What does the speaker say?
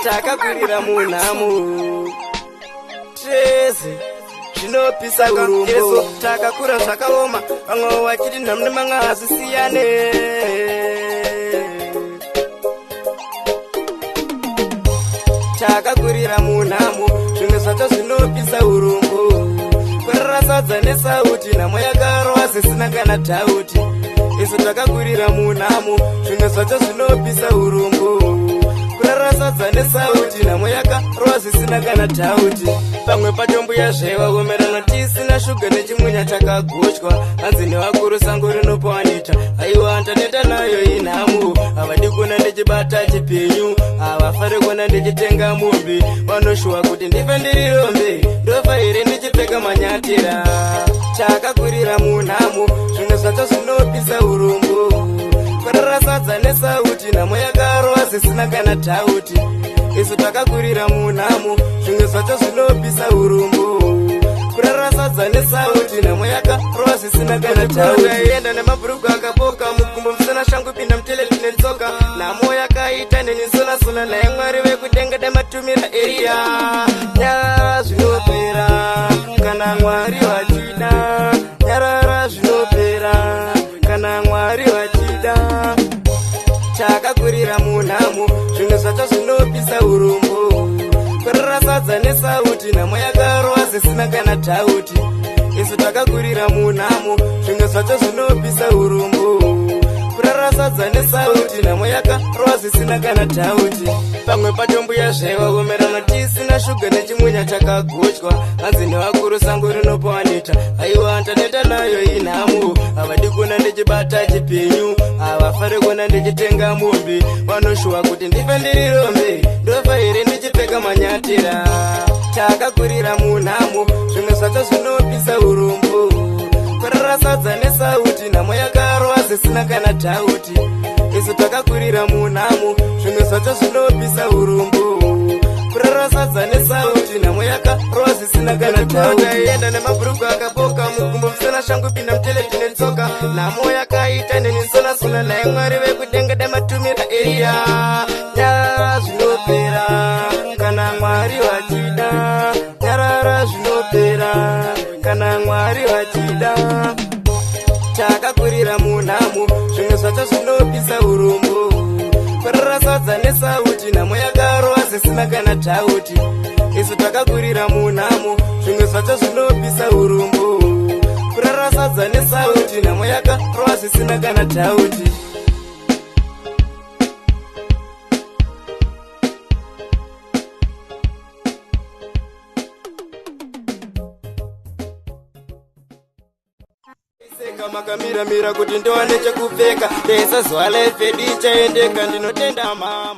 Takakurira munhamo tese zvinopisa urombo. Takakura zvakaoma, vamwe vachiti nhamu nemamwe hazvisiyane. Takakurira munhamo, zvimwe zvacho zvinopisa urombo. Kurara sadza nesauti, nhamo yakarova zvisina kana dhauti. Isu takakurira munhamo, zvimwe zvacho zvinopisa urombo. Kurara sadza nesauti, nhamo yakarova zvisina kana dhauti. Pamwe pacho mbuya zvaivaomerana, tisina shuga nechimunya chakagochwa. Hanzi nevakuru sango rinopawanita. Aiwa, ndaneta nayo inhamo. Havadi kuona ndichibata chipenyu, havafari kuona ndichitenga mombe. Vanoshuwa kuti ndife ndiri rombe, ndofa here ndichipfeka manyatira? Takakurira munhamo, zvimwe zvacho zvinopisa urombo. Kurara sadza nesauti, nhamo yakarova zvisina kana dhauti. Isu takakurira munhamo, zvimwe zvacho zvinopisa urombo. Kurara sadza nesauti, nhamo yakarova zvisina kana dhauti. Ndaienda nemabhurugu akaboka, mukumbo musina shangu, pinda mutoilet netsoka. Nhamo yakaita nenisonasona naye. Mwari vekudenga dematumira Eriya. Nyarara, zvinopera kana Mwari vachida. Nyarara, zvinopera kana Mwari vachida. Takakurira munhamo, zvimwe zvacho zvinopisa urombo. Kurara sadza nesauti, nhamo yakarova zvisina kana dhauti. Isu takakurira munhamo, zvimwe zvacho zvinopisa urombo. Kurara sadza nesauti, nhamo yakarova zvisina kana dhauti. Pamwe pacho mbuya zvaivaomerana, tisina shuga nechimunya chakagochwa. Hanzi nevakuru sango rinopawanita. Aiwa, ndaneta nayo inhamo. Havadi kuona ndichibata chipenyu, havafari kuona ndichitenga mombe. Vanoshuwa kuti ndife ndiri rombe, ndofa here ndichipfeka manyatira? Takakurira munhamo, zvimwe zvacho zvinopisa urombo. Kurara sadza nesauti, nhamo yakarova zvisina kana dhauti. Isu takakurira munhamo, zvimwe zvacho zvinopisa urombo. Kurara sadza nesauti, nhamo yakarova zvisina kana dhauti. Ndaienda nemabhurugu akaboka, mukumbo musina shangu, pinda mutoilet netsoka. Nhamo yakaita nenisonasona naye. Mwari vekudenga dematumira Eriya. Nyarara, zvinopera kana Mwari vachida. Nyarara, zvinopera kana Mwari vachida. Takakurira munhamo, zvimwe zvacho zvinopisa urombo. Kurara sadza nesauti, nhamo yakarova zvisina kana dhauti. Isu takakurira munhamo, zvimwe zvacho zvinopisa urombo. Kurara sadza nesauti, nhamo yakarova zvisina kana dhauti. Seka makamiramira kuti ndiwane chekupfeka, ndaisazuva life yedu ichaendeka. Ndinotenda mama.